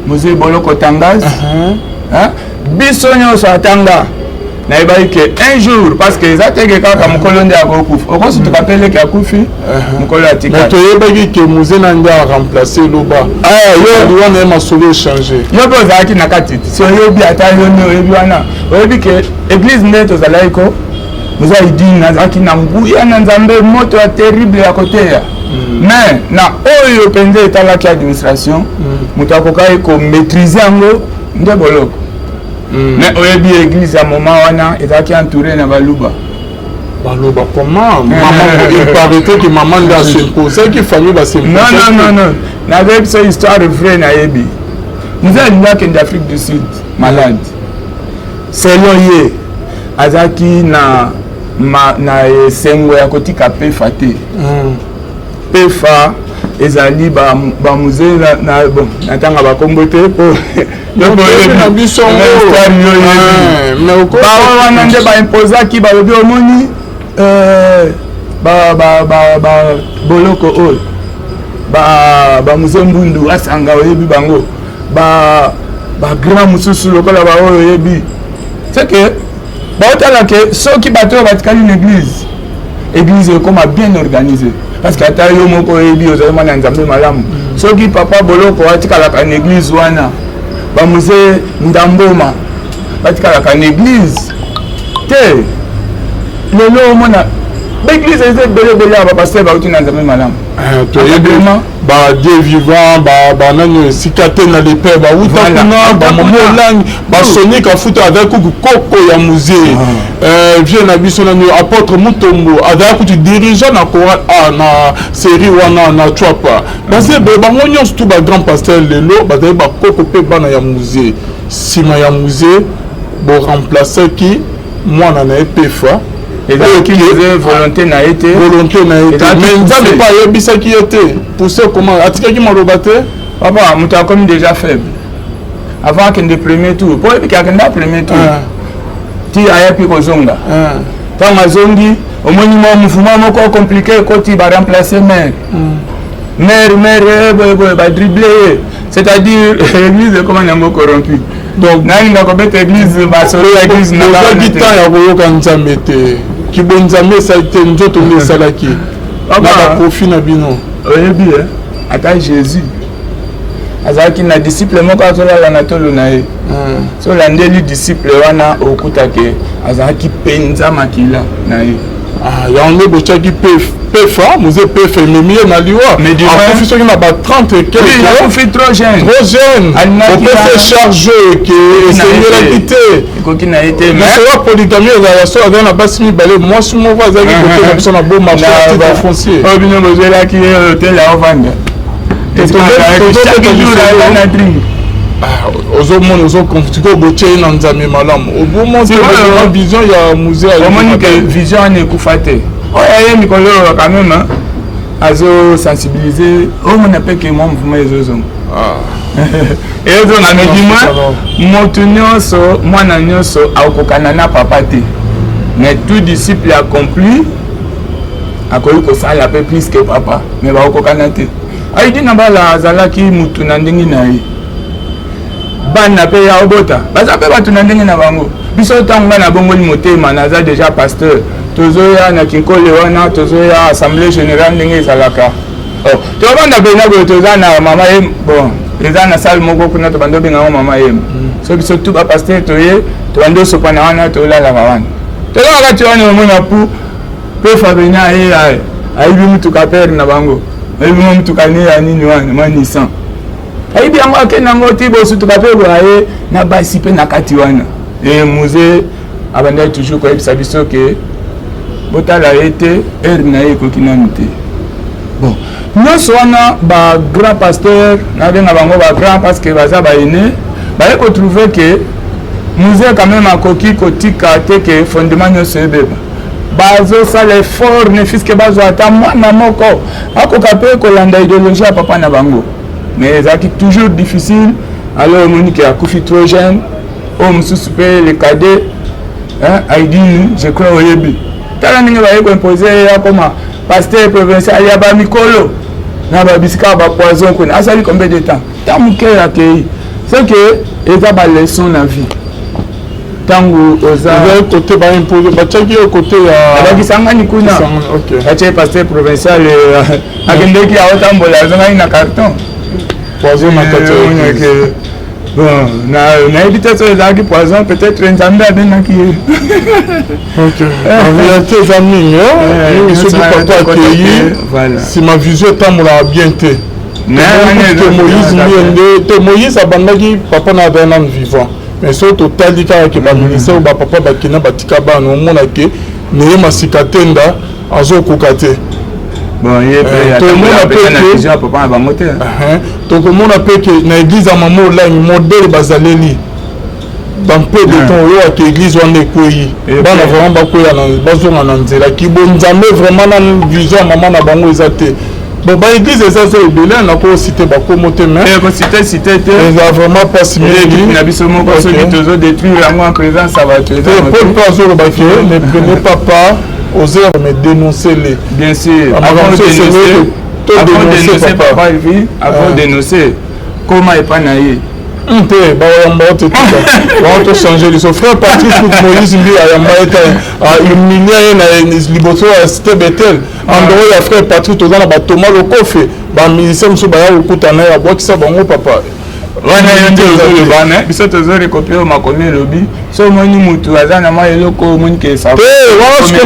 Mzee Boloko Tangaz, biso nyonso atanga nayebaki ke un jour, parce que eza teke kaka mokolo nde akokufa, okosutuka mpe leki akufi, mokolo atikali. Toyebaki ke Mzee na nde aremplace, eloba liwa na ye, masolo échange. Yo mpe ozalaki na kati, si oyebi, ata yo nde oyebi wana, oyebi ke église nde tozalaki ko Mzee Aidini azalaki na nguya na Nzambe, moto ya terrible ya koteya. Mais na oyo mpenza etalaki administration, moto akokaki komaîtrise yango nde Boloko. Mais oyebi, église ya moment wana ezalaki entouré na Baluba. Baloba comment mama, il paraîtrait que mama nde asimposaki famille. Basimposaki. Non, non, non, non, nayebi biso histoire vraie. Nayebi Mzee alingi akende Afrique du Sud malade. Selon ye, azalaki na esengo ya kotika pefa te. Pefa ezali baMzee na, bon, natanga bakombo te po na biso. Bawa wana nde baimposaki, balobi omoni boloko oyo, baMzee Mbundu asanga, oyebi bango, bagrand mosusu lokola baoyo oyebi. C'est que baotala ke soki bato oyo batikali na église, église ekoma bien organisé. Parce que ata yo moko oyebi, ozali mwana ya Nzambe Malamu, soki papa Boloko atikalaka na église wana, baMzee Ndamboma batikalaka na église te. Lelo omona baéglise eza ebele ebele ya bapasteur bauti na Nzambe Malamu. Toyebi baDieu Vivant, banani esika te na lepe bauta kuna, bamama Olangi, basoni Kafuta azalaki kuku koko ya Mzee vieux na biso nani, apôtre Mutombo, azalaki kutu dirigeant na chorale A na série wana na Tshuapa. Baza ebele, bango nyonso tu bagrand pasteur lelo bazali bakoko mpe bana ya Mzee. Nsima ya Mzee, boremplaçaki mwana na ye Pefa. Ezalaki volonté na ye te. Volonté na ye te, mais Nzambe mpe ayebisaki ye te. Pousse comment atikaki maloba te? Papa, moto akomi déjà faible avant akende premier tour, mpo oyebiki akenda premier tour ti ayapi kozonga. Ntango azongi, omoni mwa mouvement moko compliqué ekoti, baremplace maire. Mère, mère, eh, boye boye, ba dribble ye. C'est-à-dire, église ekoma nango corrompu. Donc, nalinga kobeta église, basolo ya église na ozwaki temps ya koyoka Nzambe te, kibonzambe esali te, nzoto nde esalaki na baprofit na bino. Oyebi, ata Jésus azalaki na disciple moko azolala na tolo na ye. So olandeli disciple wana, okutake azalaki mpenza makila na ye. Ah, yango nde botiaki pefa moze, pefa ememi ye na liwa. Akufi soki na ba 30. Akufi trop jeune. Trop jeune, opesa charge ke esengelaki te. Ekoki na ye te. Masolo polygamie ezalaka so aza na basi mibale, mwasi moko azalaki kote na biso na beau marché, titre foncier. Oyo bino bozwelaki ye hotel aovanda. Na drink. Ozomona, ozoconfisquer, botie ye na Nzambe malamu, obomona vision ya musée. Omoni ke vision wana ekufa te. Oyo aye mikolo oyo quand même azosensibiliser, omona mpe ke mwa mouvement ezozonga, ezonga. Mais du moins, moto nyonso, mwana nyonso akokokana na papa te, mais tout disciple accompli akoki kosala mpe plus que papa, mais bakokokana te. Aidi na bala azalaki mutu na ndenge na ye, bana mpe ya obota baza mpe bato na ndenge na bango. Biso ntango ngai nabongoli motema, naza déjà pasteur, tozoya na Kinkole wana, tozoya assemblée générale ndenge ezalaka. Oh, tobanda mpena boye, toza na mama ye, bon, eza na salle moko kuna, tobandi obengango mama ye. So biso tu bapasteur toye, tobandi osopana wana, tolalaka wana, tozalaka ti wana. Omona pu mpe Fabena ye ayibi mutuka pere na bango, ayibi mwa mutuka ne ya nini wana, mwa Nissan, ayibi yango, akende yango ti bosutuka mpe boye na basi mpe na kati wana. E Musée abandaki toujours koyebisa biso ke botala ye te, heure na ye ekoki nanu te. Bon, nyonso wana, bagrand pasteur, nabenga bango bagrand parce que baza baene, baye kotrouver ke Musée quand même akoki kotika te ke fondement nyonso ebeba. Bazosala effort ne fût-ce que bazwa ata mwana moko akoka mpe kolanda idéologie ya papa na bango, mais ezalaki toujours difficile. Alors omoni ke akufi trop jeune. Oyo mosusu mpe, le cadet Aidini, je crois oyebi, tala ndenge baye koimposer ye akoma pasteur provincial ya bamikolo na babisika ya bapoison kuna. Asali combien de temps? Ntango moke akei. C'est que eza baleçon na vie ntango oza côté baimposer, batiaki yo côté ya bakisangani kuna, batie pasteur provincial, akendeki aotambola, azongaki na carton. Poison na kati. Bon, nayebi te soki ezalaki poison, peut-être Nzambe abengaki ye. En réalité eza mingi mingi. Soki papa akei, nsima vision etambolaka bien te. Te, Moïse nde te, Moïse abandaki, papa na azali nanu vivant, mais soki totali kaka ke baministère oyo bapapa bakenda batika bana, omona ke neye masika tenda azokoka te. Tomona mpe na bango te. Tokomona mpe ke na église ya mama Olangi, modèle bazaleli, dans peu de temps oyo ake église wana ekweyi, bana vraiment bakweya, bazonga na nzela kibo Nzambe. Vraiment na vision ya mama na bango eza te. Bon, baéglise eza zo ebele, nakociter bakomo te, mais kociter citer te. Eza vraiment mpasi mingi. Na biso moko, soki tozodétruire yango en présence ya bato. Paul mpe azoloba ke ne prenez pas part aux œuvres, mais dénoncez-les. Bien sûr, avant de dénoncer papa, avant de dénoncer, koma epa na ye. Te, baoyamba yo te, tika wana, tochange liso. Frère Patrick Moïse mbi ayamba ye te, ahumilia ye na liboso ya Cité Betel. En dehors ya frère Patrick, toza na batoma Lokofe, bamusicien mosusu baya kokutana ye, abwakisa bango, papa. Wana yo nde ozoloba, me biso tozorecopier oyo makomi elobi. So omoni mutu aza na mwa eloko, omoni ke te wana sikoyo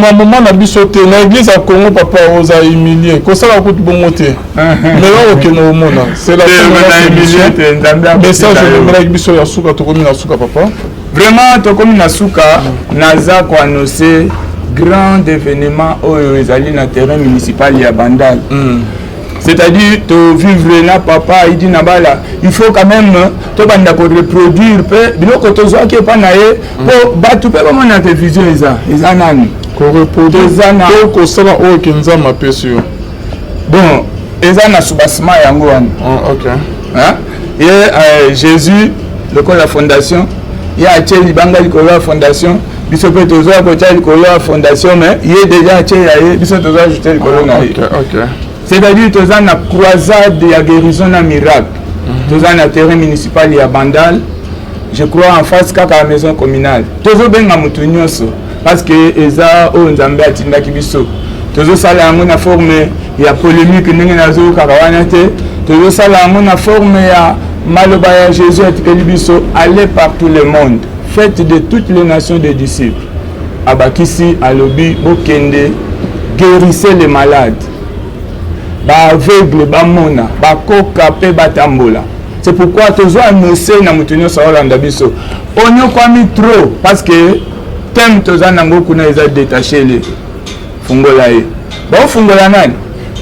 na moma na biso te. Na église ya Congo, papa, oza humilie, kosala kutu bongo te, mais wa okende omona. C'est la message omemelaki biso ya suka. Tokomi na suka, papa. Vraiment tokomi na suka. Naza koannoncer grand événement oyo ezali na terrain municipal ya Bandal. C'est-à-dire tovivre na papa Aidi na bala, il faut quand même tobanda koreproduire mpe biloko tozwaki epa na ye, mpo bato mpe bamonaka vision eza nani. Koreproduire to kosala oyo ke Nzambe apesi yo? Bon, eza na soubassement yango wana. Ye Jésus lokola fondation, ye atie libanga likolo ya fondation, biso mpe tozwa kotia likolo ya fondation, mais ye déjà atie ya ye, biso tozwa ajouter likolo na ye. C'est-à-dire toza na croisade ya guérison na miracle. Toza na terrain municipal ya Bandal, je crois en face kaka ya maison communale. Tozobenga moto nyonso parce que eza oyo Nzambe atindaki biso. Tozosala yango na forme ya polémique ndenge nazoyokaka wana te. Tozosala yango na forme ya maloba ya Jésus atikeli biso: "Allez par tout le monde, faites de toutes les nations des disciples." Abakisi, alobi: "Bokende, guérissez les malades, baaveugle bamona, bakoka mpe batambola." C'est pourquoi tozo annonce na moto nyonso aolanda biso, onyokwami trop, parce que thème toza nango kuna eza "Détacher le", fungola ye. Baofungola nani?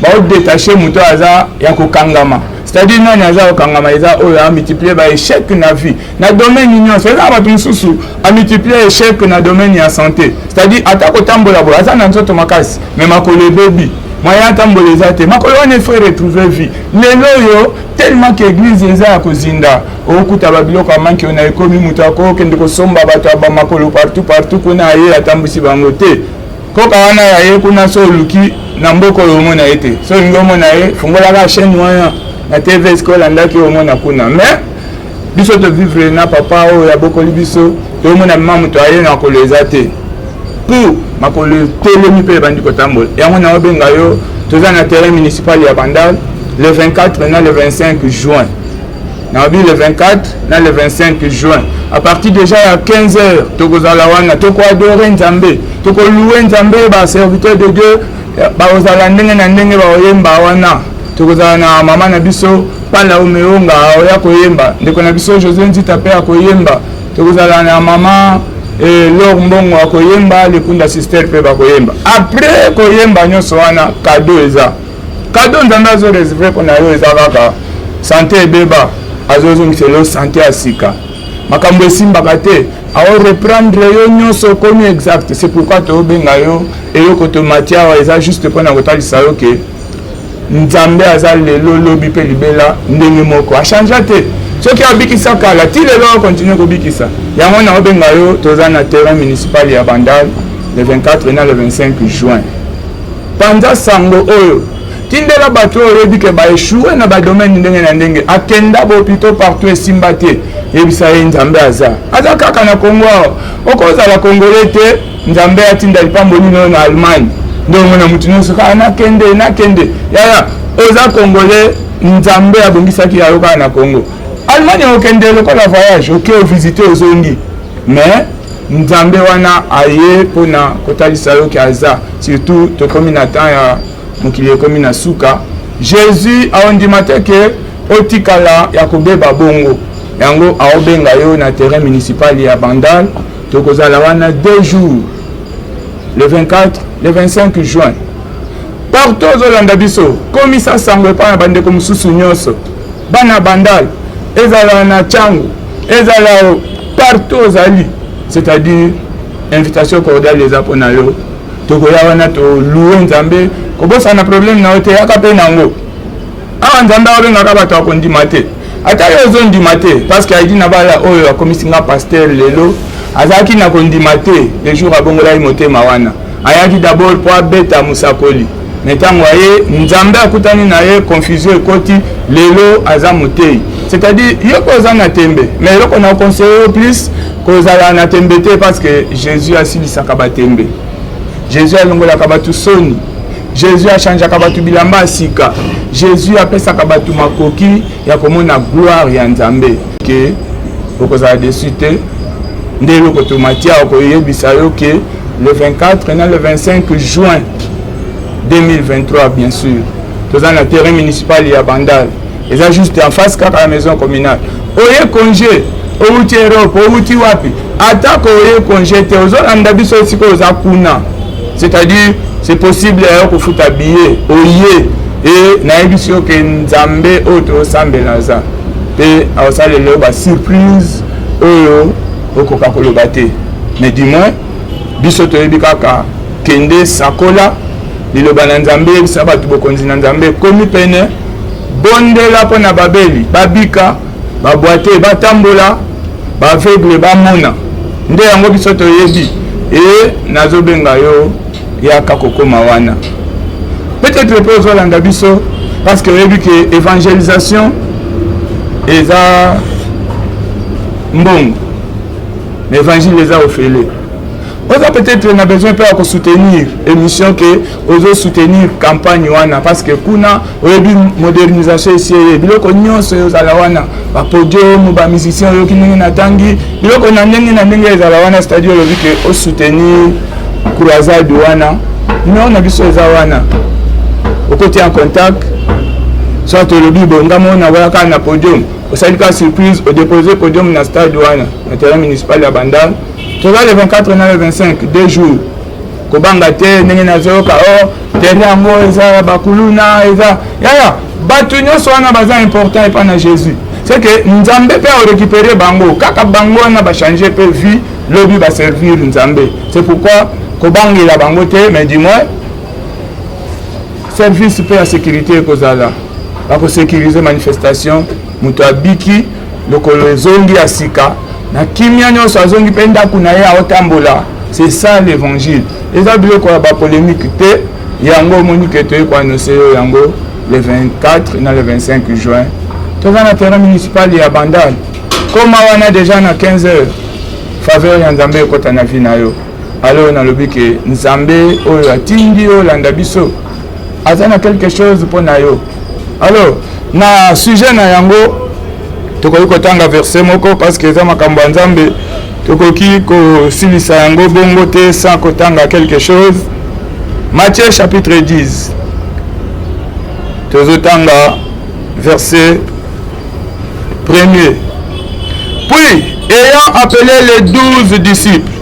Baodétache moto aza ya kokangama. C'est-à-dire nani aza kokangama? Eza oyo amultiplie baéchec na vie, na domaine nyonso. Eza na bato mosusu amultiplie échec na domaine ya santé, c'est-à-dire ata kotambola boye, aza na nzoto makasi, mais makolo ebebi, moyen atambola eza te. Makolo wana, il faut retrouver vie. Lelo oyo, tellement que église eza ya kozinda, okuta babiloko ya manki oyo na ekomi, moto akokende kosomba bato ya bamakolo partout partout kuna, aye atambwisi bango te. Koka wana ya ye kuna, so oluki na mboka oyo, omona ye te. So olingi omona ye, fungolaka chaîne wana na TV esika olandaki, omona kuna. Mais biso tovivre na papa oyo abokoli biso, toomona mama moto aye na makolo eza te, pour makolo etelemi mpe ebandi kotambola. Yango na obenga yo, toza na terrain municipal ya Bandal le 24 na le 25 juin. Naobi le 24 na le 25 juin, à partir déjà ya 15 heures, tokozala wana, tokoadore Nzambe, tokolouer Nzambe. Baserviteur de Dieu bakozala ndenge na ndenge, bakoyemba wana. Tokozala na mama na biso Pala Omeonga, oya koyemba, ndeko na biso José Nzita mpe akoyemba, tokozala na mama Lor Mbongo akoyemba, Lekunda Sister mpe bakoyemba. Après koyemba nyonso wana, cadeau eza cadeau Nzambe azoréserve mpo na yo. Eza kaka santé ebeba, azozongisela yo santé ya sika. Makambo esimbaka te, aoreprendre yo nyonso, okomi exact. C'est pourquoi tobenga yo. Eloko tomati awa eza juste mpona kotalisa yo ke Nzambe aza lelo, lobi mpe libela ndenge moko, achange te. Soki abikisa kala, ti lelo akontinue kobikisa. Yango na obenga yo, toza na terrain municipal ya Bandal le 24 na le 25 juin. Panza sango oyo, tindela bato oyo oyebi ke baéchoué na badomaine ndenge na ndenge, akenda bahôpitaux partout, esimba te. Yebisa ye Nzambe aza, aza kaka na Kongo awa. Okozala Congolais te, Nzambe atinda lipamboli oyo na Allemagne, nde omona motu nyonso kaka nakende, nakende. Yaya, oza Congolais, Nzambe abongisaki yayo kaka na Congo. Allemagne okende lokola voyage, oke ovisite, ozongi. Mais Nzambe wana aye mpona kotalisa yo ke aza. Surtout tokomi na temps ya mokili ekomi na suka. Jésus aondima te ke otikala ya kobeba bongo. Yango aobenga yo na terrain municipal ya Bandal. Tokozala wana 2 jours, le 24, le 25 juin. Partout ozolanda biso, komisa sango epai na bandeko mosusu nyonso, bana Bandal, ezala na Ntango, ezala partout ozali. C'est-à-dire invitation cordiale eza mpona yo. Tokoya wana, tolouer Nzambe. Kobosana problème na yo te, yaka mpe nango awa. Nzambe abengaka bato akondima te. Ata yo ozondima te, parce que aidi na bala oyo akomisi nga pasteur lelo, azalaki na kondima te. Le jour abongolaki motema wana, ayaki d'abord mpo abeta mosakoli, mais ntango aye, Nzambe akutani na ye, confusion ekoti, lelo aza motei. C'est-à-dire yo mpe oza na tembe, mais eloko na conseille yo plus, kozala na tembe te, parce que Jésus asilisaka batembe, Jésus alongolaka bato soni, Jésus achangeaka bato bilamba ya sika, Jésus apesaka bato makoki ya komona gloire ya Nzambe, ke okozala déçu te. Nde eloko tomati awa koyebisa yo ke le 24 na le 25 juin 2023, bien sûr, toza na terrain municipal ya Bandal, eza juste en face kaka ya maison communale. Oye congé, outi Europe, outi wapi, atako oye congé te, ozolanda biso esika oza kuna, c'est-à-dire c'est possible ya kofuta billet, oye e nayebisi yo ke Nzambe oyo tozosambela aza mpe akosalela yo basurprise oyo okoka koloba te. Mais du moins biso toyebi kaka: kende, sakola liloba na Nzambe, yebisa bato bokonzi na Nzambe ekomi pene, bondela mpo na babeli babika, babwate batambola, baaveugle bamona. Nde yango biso toyebi. E nazobenga yo, yaka kokóma wana. Peut-être mpe ozolanda biso parce que oyebi ke évangélisation eza mbongo, mais évangile eza ofele. Oza peut-être na besoin mpe ya kosoutenir émission, ke ozosoutenir campagne wana, parce que kuna oyebi modernisation esi eye, biloko nyonso ezala wana, bapodium, bamusicien, oyoki ndenge natangi, biloko na ndenge na ndenge ezala wana. C'est-à-dire olobi ke osoutenir croisade wana, numéro na biso eza wana, okoti en contact. Soit olobi bonga mona waya kaka na podium, osali kaka surprise, odépose podium na stade wana, na terrain municipal ya Bandal. Toza le 24 na le 25, 2 jours. Kobanga te ndenge nazoyoka o oh, terrain yango eza bakuluna, eza yaya. Bato nyonso wana baza important epa na Jésus. C'est que Nzambe mpe aorécupérer bango, kaka bango wana bachange mpe vie, lobi baservir Nzambe. C'est pourquoi kobangela bango te, mais du moins service mpe ya sécurité ekozala, bakosécuriser manifestation. Moto abiki, lokolo ezongi ya sika na kimia nyonso, azongi mpe ndako na ye, aotambola. C'est ça l'évangile. Eza biloko ya bapolémique te. Yango omoni ke toyei koannoncer yo yango le 24 na le 25 juin, toza na terrain municipal ya Bandal. Koma wana déjà na 15 heures, faveur ya Nzambe ekɔta na vie na yo. Alors nalobi ke Nzambe oyo atindi yo olanda biso aza na quelque chose mpo na yo. Alors na sujet na yango, tokoki kotanga verset moko parce que eza makambo ya Nzambe, tokoki kosilisa yango bongo te sans kotanga quelque chose. Matthieu chapitre 10, tozotanga verset premier. Puis, ayant appelé les 12 disciples,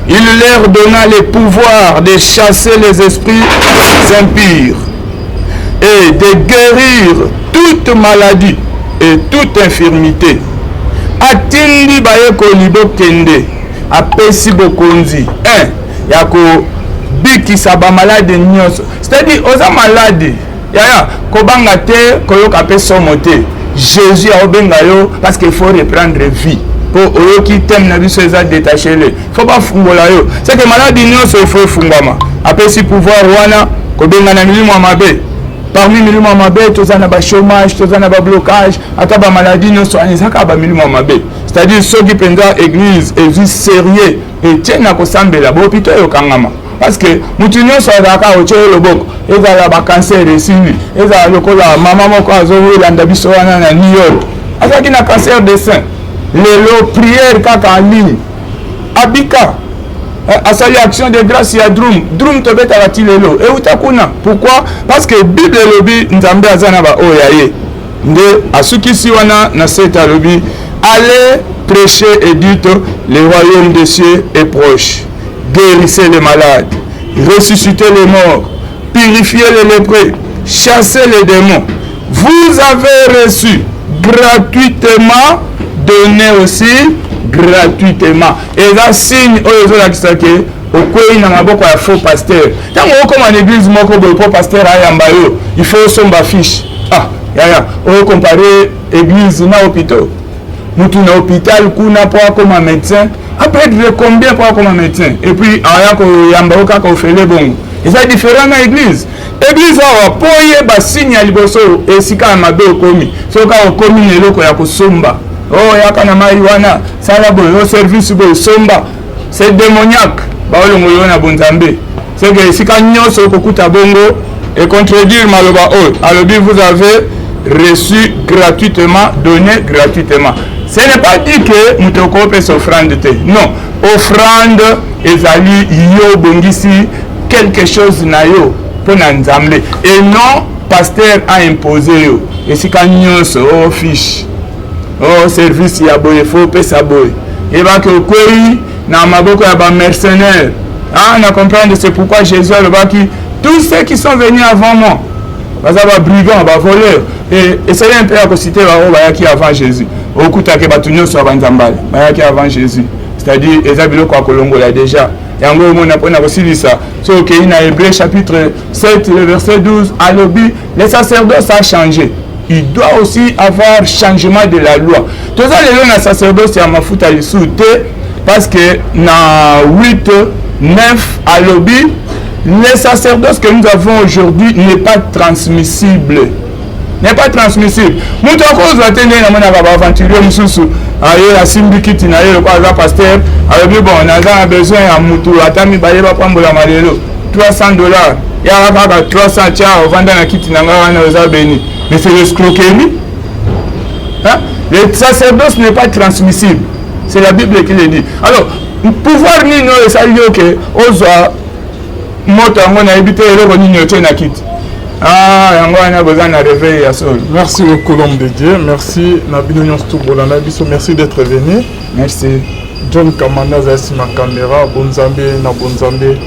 il leur donna le pouvoir de chasser les esprits impurs et de guérir toute maladie et toute infirmité. Atindi bayekoli, bokende, apesi bokonzi 1 ya kobikisa bamalade nyonso. C'est-à-dire oza malade, yaya, kobanga te, koyoka mpe somo te. Jésus aobenga yo parce que faut reprendre vie. Mpo oyoki thème na biso eza détaché le faut bafungola yo. C'est que maladi nyonso il faut efungwama. Apesi pouvoir wana kobengana milimo ya mabe. Parmi milimo ya mabe, toza na bachômage, toza na bablocage, ata bamaladi nyonso wana eza kaka bamilimo ya mabe. C'est-à-dire soki mpenza église ezwi sérieux, etie na kosambela, bahôpitaux eyokangama, parce que mutu nyonso azalaka otie ye loboko, ezala bacancer esili. Ezala lokola mama moko azolanda biso wana na New York, azalaki na cancer de sein, lelo prière kaka en ligne abika. Asali action de grâce ya drum drum, tobetaka ti lelo, euta kuna. Pourquoi? Parce que Bible elobi Nzambe aza na baoyo ya ye. Nde asukisi wana na sete, alobi: allez prêcher et dites: le royaume des cieux est proche. Guérissez les malades, ressuscitez les morts, purifiez les lépreux, chassez les démons. Vous avez reçu gratuitement, donnez aussi gratuitement. Eza signe oyo ezolakisa ke okwei na maboko ya faux pasteur. Ntango okóma na église moko boye, mpo pasteur ayamba yo, il faut osomba fiche. Ah yaya, okompare église na hôpital. Mutu na hôpital kuna, mpo akóma médecin, aperdre combien mpo akóma médecin? Et puis aya koyamba yo kaka ofele bongo, eza différent na église. Église awa, mpo oyeba signe ya liboso esika ya mabe okomi, soki kaka okomi na eloko ya kosomba, o yaka na mai wana, sala boye, o service boye, somba, c'est démoniaque. Baolongo yo na bonzambe. C'est que esika nyonso okokuta bongo econtredire maloba oyo alobi: vous avez reçu gratuitement, donné gratuitement. Ce n'est pas dit que moto okopesa offrande te. Non, offrande ezali yo obongisi quelque chose na yo mpo na Nzambe et non pasteur a imposé yo. Esika nyonso o fiche, o service ya boye, faut opesa boye, yebaki okwei na maboko ya bamercenaire. Ah, na comprendre. C'est pourquoi Jésus alobaki: tous ceux qui sont venus avant moi baza babrigand, bavoleur. Esali mpe ya kociter bango bayaki avant Jésus, okutaki bato nyonso ya banzambala bayaki avant Jésus. C'est-à-dire eza biloko ya kolongola déjà. Yango omona, mpona kosilisa, so okei na Hébreu chapitre 7, le verset 12, alobi le sacerdoce a changé, il doit aussi avoir changement de la loi. Toza lelo na sacerdoce ya mafuta lisusu te, parce que na 8 9 alobi Le sacerdoce que nous avons aujourd'hui n'est pas transmissible, n'est pas transmissible. Moto akozwa te. Ndenge namonaka baaventurier mosusu, aye, asimbi kiti na ye lokola aza pasteur, alobi: "Bon, naza na besoin ya mutu ata mibale bapambolama lelo, 300 $." Yaka kaka 300, tia, ovanda na kiti na ngai wana, oza béni. Mais c'est l'escroquerie, hein? Le sacerdoce n'est pas transmissible, c'est la Bible qui le dit. Alors pouvoir nini oyo esali yo ke ozwa moto yango? Nayebi te eloko nini otie na kiti. Ah, yango wana boza na réveil ya solo. Merci beaucoup, l'homme de Dieu. Merci na bino nyonso tobolanda biso. Merci d'être venu. Merci. John Kamanda azali nsima caméra. Bonzambe na bonzambe,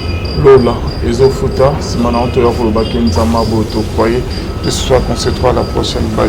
lola ezofuta. Nsima na toya kolobaki Nzambe aboyo tokwaye. Que ce soit, qu'on se à la prochaine. Bye.